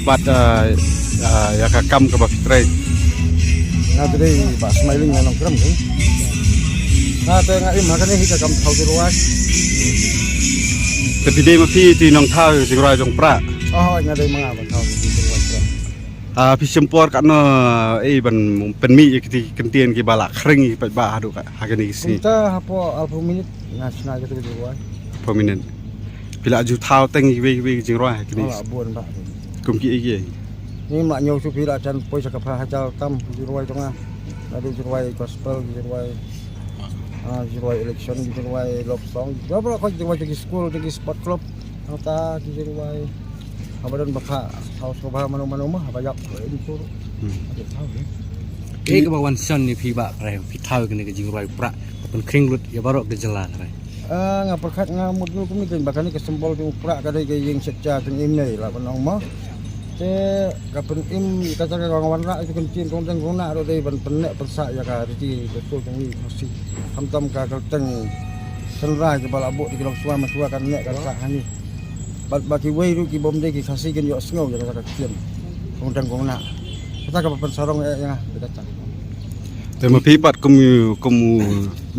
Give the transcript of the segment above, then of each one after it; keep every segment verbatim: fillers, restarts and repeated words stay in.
Bad, ah, ah, ïa ka kam kaba phi trei. Nga te dei Bah Smiling na Nongkrem, eh. Nga te nga im ha kane hi ka kam thaw jingrwai. Te phi dei ma phi te nongthaw jingrwai jong Prah? Oh, nga dei ma nga ban thaw jingrwai Prah. Ah, phi shim por katno, eh, ban pynmih ïa kiti ki kyntien kiba la khring ïa ki paidbah haduh ka, ha kane ki sngi? Kumta hapoh arphew minit nga shna ïa katu ka jingrwai. Arphew minit. Phi la ju thaw teng iwei iwei ki jingrwai ha kine? Oh, la bun bah. Kum kiei kiei? Ni ma ñiew shuh phi la jan poi sa ka pha hajar tam ki jingrwai jong nga. Naduh jingrwai gospel, ki jingrwai, ah, jingrwai election, ki jingrwai love song. Jop la ko jingrwai jong ki school, jong ki sport club. Nangta ki jingrwai haba don ba kha, thaw sngewbha mano mano ma haba ïap, eh, di sur. Hmm. Ade thaw, eh. Kaei kaba wan shon ïa phi Bah, hynrei phi thaw ïa kane ka jingrwai Prah, ka pynkhring lut ïa baroh ka jylla hynrei? Ah, nga pyrkhat nga mut ruh kumne kein ba kane ka symbol jong u Prah ka dei ka ïing shet ja jong i mei la ban ong mo. Te ka pynim ka jaka ka wanrah ïa ka ktien kongdeng kongna ruh dei ban pynneh pynsah ïa ka riti ka kul jong i Khasi. Khamtam ka kyrteng shynrai kaba la buh da ki longshuwa manshuwa kan neh kan sah hangne. Bad ba kiwei ruh ki bym dei ki Khasi kin ïohsngew ïa kata ka ktien kongdeng kongna. Kata kaba pynsarong eh ïa nga, ïa kata. Te ma phi pat kum u, kum u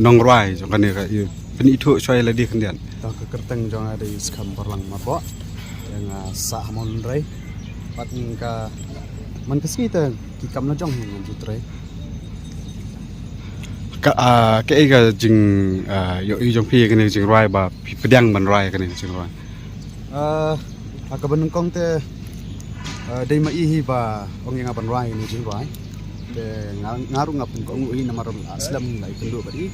nongrwai jong kane ka, ïa, pynithuh shuwa ïa lade khyndiat. To ka kyrteng jong nga dei Skhem Barlang Marboh. Ïa nga sah ha Mawlynrei. Bad ka man ka sngi te ki kam la jong hi ngan ju trei. Ka, ah, kaei ka jing, ah, ïohi jong phi kane ka jingrwai ba phi pdiang ban rwai kane ka jingrwai? Ah, ha kaba nyngkong te, ah, dei ma i hi ba ong ïa nga ban rwai kane ka jingrwai. Te nga, nga ruh nga pynkohnguh hi namar la slem la ïakynduh bad i.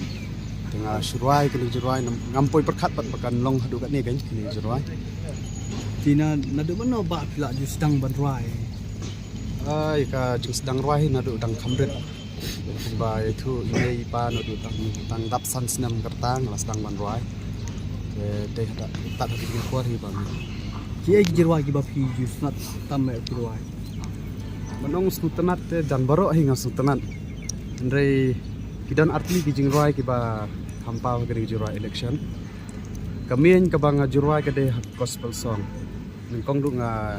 Te nga shu rwai kane ka jingrwai, ngam poi pyrkhat pat ba kan long haduh katne kane ka jingrwai. Te na, naduh mano ba phi la ju sdang ban rwai? Ai, ka jingsdang rwai naduh dang kham rit. Ba ïathuh i mei i pa naduh tang, tang dap san snem ka rta nga la sdang ban rwai. Te dei haduh, tad haduh kane ka por hi ba. Kiei ki jingrwai kiba phi ju sngewtynnat tam eh phi rwai? Ban ong sngewtynnat te jan baroh hi nga sngewtynnat. Hynrei ki don artylli ki jingrwai kiba kham paw ha kane ka jingrwai election. Ka main kaba nga ju rwai ka dei ha gospel song. Nyngkong ruh nga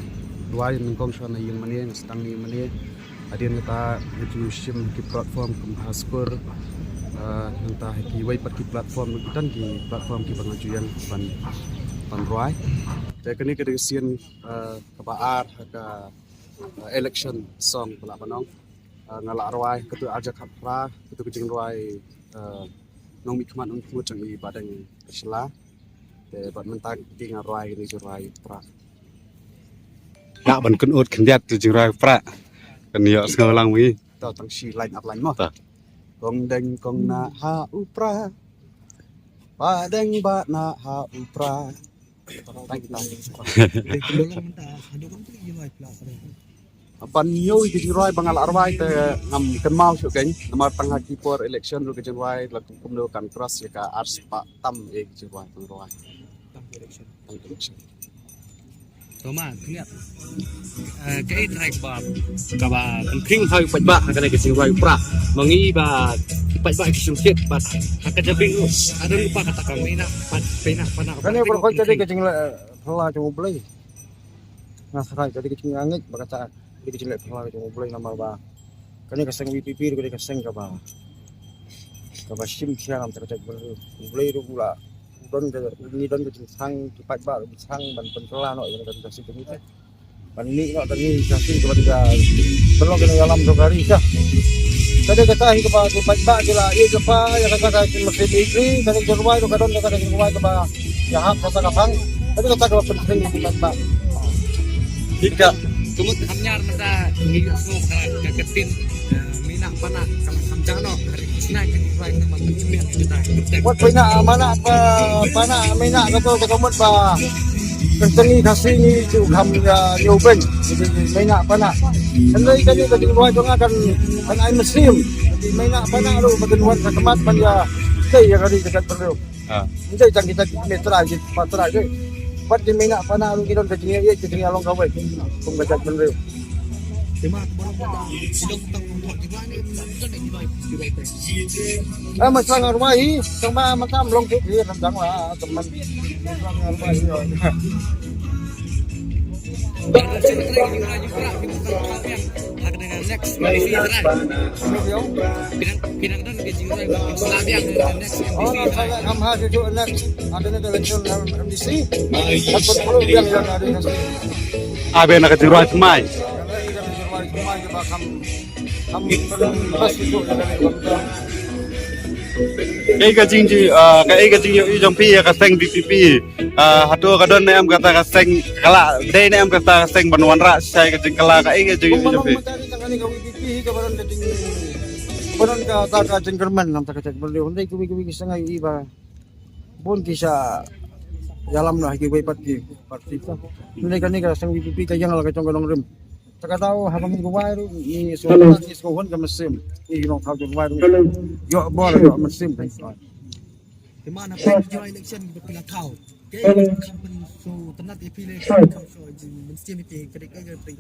rwai nyngkong shuwa na ïing mane, nga sdang na ïing mane. Hadien kata nga ju shim ki platform kum ha Skur, ah, nangta ha kiwei pat ki platform, ki don ki platform kiba nga ju ïeng ban, ban rwai. Te kane ka dei ka sien, ah, kaba ar ha ka, ah, election song ba lah ban ong. Ah, nga la rwai katu arja khatphra, katu ka jingrwai, ah, nongmihkhmat nongmihkhmat jong i Bah Deng Shylla. Te bad mynta ki nga rwai kane ka jingrwai Prah. Nga ban kynnoh khyndiat tu jingrwai Prah. Kan ïohsngew lang ma ngi. To tang shi line ar line mo. To. Kong deng kong nah ha u Prah. Bah deng bah nah ha u Prah. Tang kita. Ban ñiew ïa ki jingrwai ba nga la rwai te ngam kynmaw shuh kein namar tang ha ki por election ruh ki jingrwai la kumno kan cross ïa ka arspah tam ïa ki jingrwai ba nga rwai. Tang election. Tang election. To ma khyndiat. Eh, kaei trai kaba, kaba kan khring ha u paidbah ha kane ka jingrwai Prah. Ma ngi ba paidbah ki sngewsih ba ha ka jabieng ruh. Ada rupa kata ka mena pat pena pana. Kane ba ka jingrwai phylla jong U Blei. Nga sngewthuh ka dei ka jingangnud ba kata ka dei ka jingleh phylla ka jong U Blei namar ba kane ka seng VPP ka dei ka seng kaba, kaba shim shynrang ka jaitbynriew. U Blei ruh u la don ka, ngi don ka jingsang, ki paidbah ki jingsang ban pynkylla noh ïa ka seng VPP. Ban mih noh da ngi ka seng kaba dei ka pynlong ka ïalam jong ka ri ka. Ka dei kata hi kaba ki paidbah ki la ïeit lypa ïa kata ka mynsiem ïeit ri, ka dei ka jingrwai ruh ka don kata ka jingrwai kaba ïahap kata ka phang. Ka dei kata kaba pynkhring ïa ki paidbah. Ika. Kumut kham ñiar mynta ngi ïohsngew ka, ka ktien, eh, mei nah pa nah, ka la kham jam noh, ka dei ka jingrwai ka dei ba pynkhring ïa kita. Wat mei nah pa nah, pa, pa nah mei nah kato ka mut ba kyrteng ngi Khasi ngi ju kham ïa ñiew beiñ. Mei nah pa nah. Hynrei ka dei ka jingrwai jong nga kan, kan ai mynsiem. Mei nah pa nah ruh ba kan wan ka khmat ban ïa tei ïa ka ri ka jaitbynriew. Ha. Ym dei tang kita ki mei trai ki pa trai dei. Pat ki mei nah pa nah ruh ki don ka jingïeit ka jingïalong kawei kum ka jaitbynriew. Eh, ma sdang rwai hi, tang ba mynta ym long kit hi, tang ba tang man. Sdang rwai hi. Phi don ka jingrwai jingkyrpad, phi don ka jingrwai jingkyrpad, phi don ka jingrwai jingkyrpad. Phi don ka jingrwai ba phin sa biang ha ka next M V P. Oh, na sa la ngam ha shuh shuh next. Hadien ka election M D C. Hap pynpluh biang ïa ka dei ka. Ah, biang na ka jingrwai thymmai. Ka jingrwai thymmai ba kham, kham pynbha shuh shuh ïa ka dei ka. Kaei ka jing, ah, kaei ka jingïohi jong phi ïa ka seng V P P? Ah, hato ka don ne em kata ka seng, ka la dei ne em kata ka seng ban wanrah shai ka jingkylla, kaei ka jingïohi jong phi? Kumba long mynta ni tang kane ka V P P hi kaba don ka jing, kaba don kata ka jingkyrmen, kata ka jingkyrmen. Hynrei kiwei kiwei ki seng ïohi ba bun ki shah ïalam noh ha kiwei pat ki parti. Hynrei kane ka seng V P P ka ïeng la ka jong ka nongrim. Te ka daw haba ngi rwai ruh ngi sngewthuh, ngi sngewhun ka mynsiem. Ngi nongthaw jong rwai ruh ngi ïoh bor ïoh mynsiem. Te ma na pdeng ka election kiba phi la thaw, kaei kaba kham pynsngewtynnat ïa phi, kaei kaba kham shu jingmynsiem ïa phi, ka dei kaei kaba phi.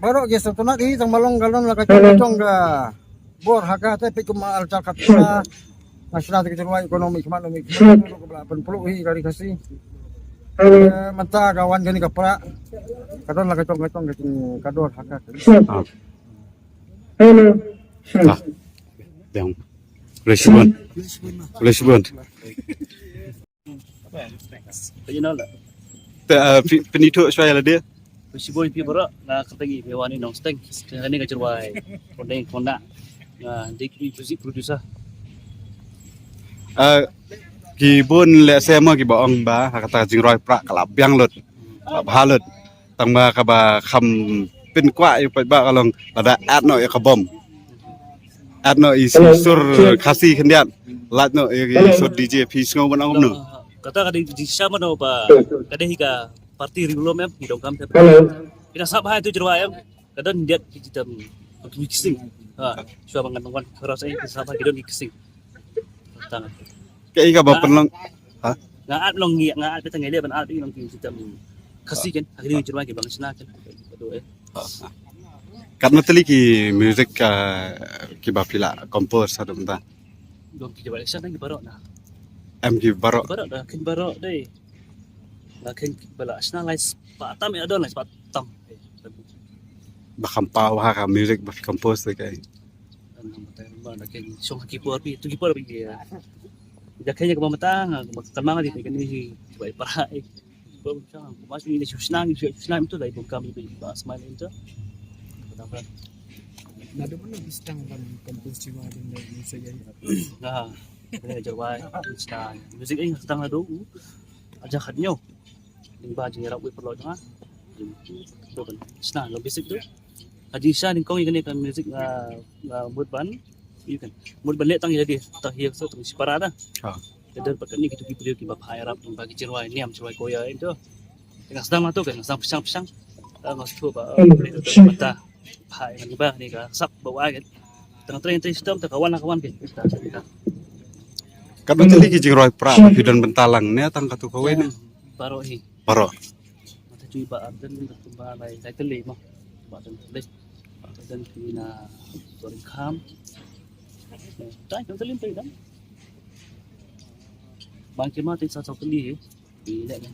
Baroh ki sngewtynnat hi, tang ba long ka long la ka jong ka jong ka bor ha ka, te phi kum ar hajar khatsan. Nga shna te ka jingrwai economy khmat, economy khmat, ka la pynpluh hi ka ri Khasi. Eh, mynta ka wan kane ka prah, ka don la ka jong ka jong ka jing ka dor ha ka. Ah. Ah. Dang. Khublei shibun. Khublei shibun. Te, uh, phi, pynithuh shuwa ïa lade. Khublei shibun ïa phi baroh, nga kyrteng i Mewani Nongsteng. Kane ka jingrwai Rynde Khondang. Nga dei ki music producer. Uh, ki bun lehse mo kiba ong ba ha kata ka jingrwai prah ka la biang lut, ka la bha lut. Tang ba kaba kham pynkwah ïa u paidbah ka long lada add noh ïa ka bom, add noh i sur Khasi khyndiat, lait noh i sur D J, phi sngew ban ong kumno? Kata ka dei jingshisha mano ba ka dei hi ka party ri lum em, ngi donkam te. Phi na sngap bha ïa tu jingrwai em. Ka don khyndiat ki jitam ki ksing. Ha, shuwa ba ngan wan cross ai ki sngap bha ki don ki ksing. Tang. Kaei kaba pynlong? Ha? Nga at long ngi, nga at, bad nga leh ban at i long ki jitam Khasi kan. Ha kine ki jingrwai kiba nga shna kan. Aduh, eh. Katno tylli ki music, ah, kiba phi la compose haduh mynta? Long ki jingrwai shna ki baroh na. Em ki baroh? Baroh na, kin baroh dei. Na kin ba la shna lai spah tam ïa, don lai spah tam. Ba kham paw ha ka music ba phi compose te kaei? Ba na kin shong ha ki por phi, tu ki por phi ïa. Ïa kaei kaba mynta nga kynmaw dei kane hi, kiba i para eh. Ba mynta kumba shu ïa shu shna, shu shna mynta dei bun kam ba smile mynta. Naduh mynno phi sdang ban compose jiwa jong ngi, music ïa? Nga, nga jingrwai, shna music ïa nga sdang naduh u ar hajar khathynñiew. Lyngba jingïarap u paralok jong nga. Shna long basic tu. Ka jingshisha nyngkong ïa kane ka music nga, nga mut ban, ïa kan, mut ban leh tang ïa lade, tang ïa ka song tang shipara da. Ha. Te don pat kane kito ki briew kiba phah ïarap lyngba ki jingrwai niam, jingrwai choir ïa to. Te nga sdang ma to kan, nga sdang pyrshang pyrshang. Te nga sngewthuh ba, eh, mynta phah ïa kane ba ne ka sap ba wai kan. Te nga trei trei shitom te ka wan la ka wan kan. Katno tylli ki jingrwai prah ba phi don bynta lang ne tang katu kawei ne? Baroh hi. Baroh. Nga thaw shuwa ba ar dang, kumba lai, lai tylli mo. Ba dang tylli. Dang ki na Sohryngkham. Dang, dang tylli, dang. Bang ki ma te sa sa tylli. Di leh ne.